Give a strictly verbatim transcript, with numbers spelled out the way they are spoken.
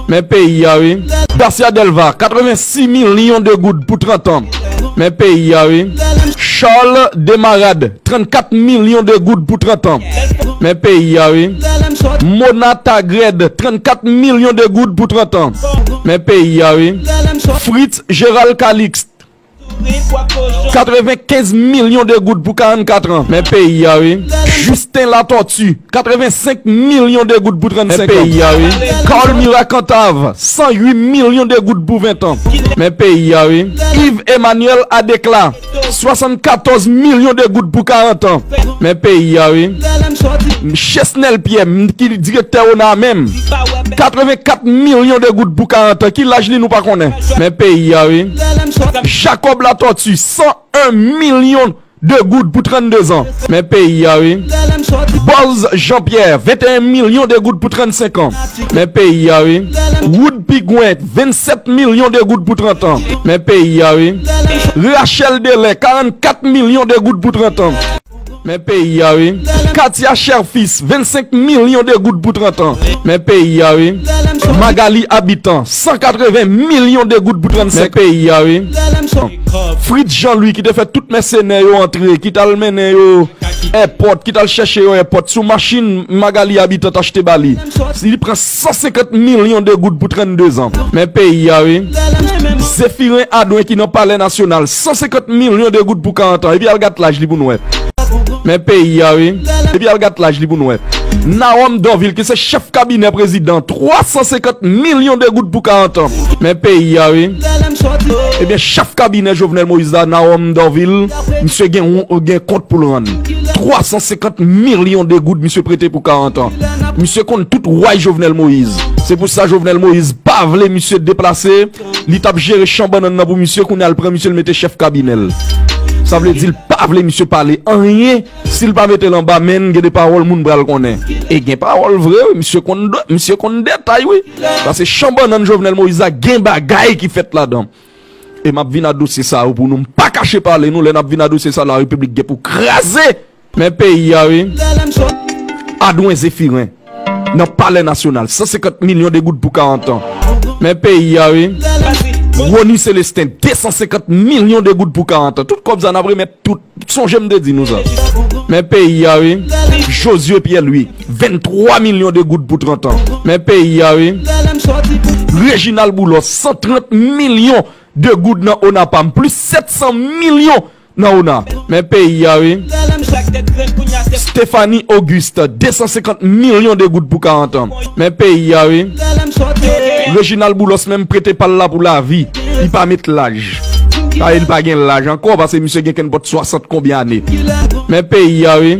Men peyi a wi. Dacia Delva, katrevensis milyon de goud pou trant an. Men peyi a wi. Charles Desmarades, trannkat milyon de goud pou trant an. Men peyi a wi. Mona Tagrède, trannkat milyon de goud pou trant an. Men peyi a wi. Fritz Gérald Calixte, katrevenkenz milyon de goud pou karannkat an. Men peyi a wi. Justin Latortue, katrevensenk milyon de goud pou trannsenk an. Men peyi a wi. Carl Murat Cantave, san uit milyon de goud pou ven an. Men peyi a wi. Yves Emmanuel Adéclat, swasannkatòz milyon de goud pou karant an. Men peyi a wi. Chesnel Pierre, m, ki direktè ona a menm, katrevenkat milyon de goud pou karant an. Ki laj li nou pa konnen. Men peyi a wi. Jacob Latortue, san en milyon de goud pou trannde zan. Men peyi a wi. Bòz Jean Pierre, venteyen milyon de goud pou trannsenk an. Men peyi a wi. Wood Pigwen, vennsèt milyon de goud pou trant an. Men peyi a wi. Rachel Delè, karannkat milyon de goud pou trant an. Men peyi a wi. Katia Cherfils, vennsenk milyon de goud pou trant an. Men peyi a wi. Magali Habitant, san katreven milyon de goud pou trannsenk. Men peyi a wi. Fritz Jean Louis ki te fè tout mèsenè yo antre, ki t al mennen yo èpòt, ki t al chèche yo èpòt, sou machin Magali Habitant achte ba li. Li pran san senkant milyon de goud pou trannde zan. Men peyi a wi. Zéphirin Adouin ki nan Palè Nasyonal, san senkant milyon de goud pou karant an. Epi al gad laj li pou n wè. Men peyi a wi. Epi al gad laj li pou n wè. Narom Dorvil ki se chèf kabinè prezidan, twa san senkant milyon de goud pou karant an. Men peyi a wi. Ebyen chèf kabinè Jovenel Moïse la, Narom Dorvil, misye gen, gen kont pou l rann. Twa san senkant milyon de goud misye prete pou karant an. Misye konn tout way Jovenel Moïse. Se pou sa Jovenel Moïse pa vle misye deplase. Li t ap jere chan bannann nan pou misye, kounye a l pran misye l mete chèf kabinè l. Sa vle di l pa vle misye pale anyen. Si l pa mete l anba men n, gen de pawòl moun pral konnen. E gen pawòl vre wi, misye konn, misye konn detay wi. Paske chan bannann Jovenel Moïse la gen bagay ki fèt ladan. E m ap vin a dosye sa yo pou nou, m pa kache pale nou, lè n ap vin a dosye sa la repiblik gen pou kraze. Men peyi a wi. Adwen Zéphirien nan Palè Nasyonal, san senkant milyon de goud pou karant an. Men peyi a wi. Rony Célestin, de san senkant milyon de goud pou karant an. Tout kòb sa n ap remèt tout. Sonje m te di nou sa. Men peyi a wi. Josué Pierre Louis, venntwa milyon de goud pou trant an. Men peyi a wi. Réginald Boulos, san trant milyon de goud nan ONAPAM, plis sèt san milyon nan ona. Men peyi a wi. Stéphanie Auguste, de san senkant milyon de goud pou karant an. Men peyi a wi. Réginald Boulos menm prete pa l la pou lavi. Li pa met laj. Sa vle di li pa gen laj ankò, paske misye gen kenpòt swasant konbyen ane. Men peyi a wi.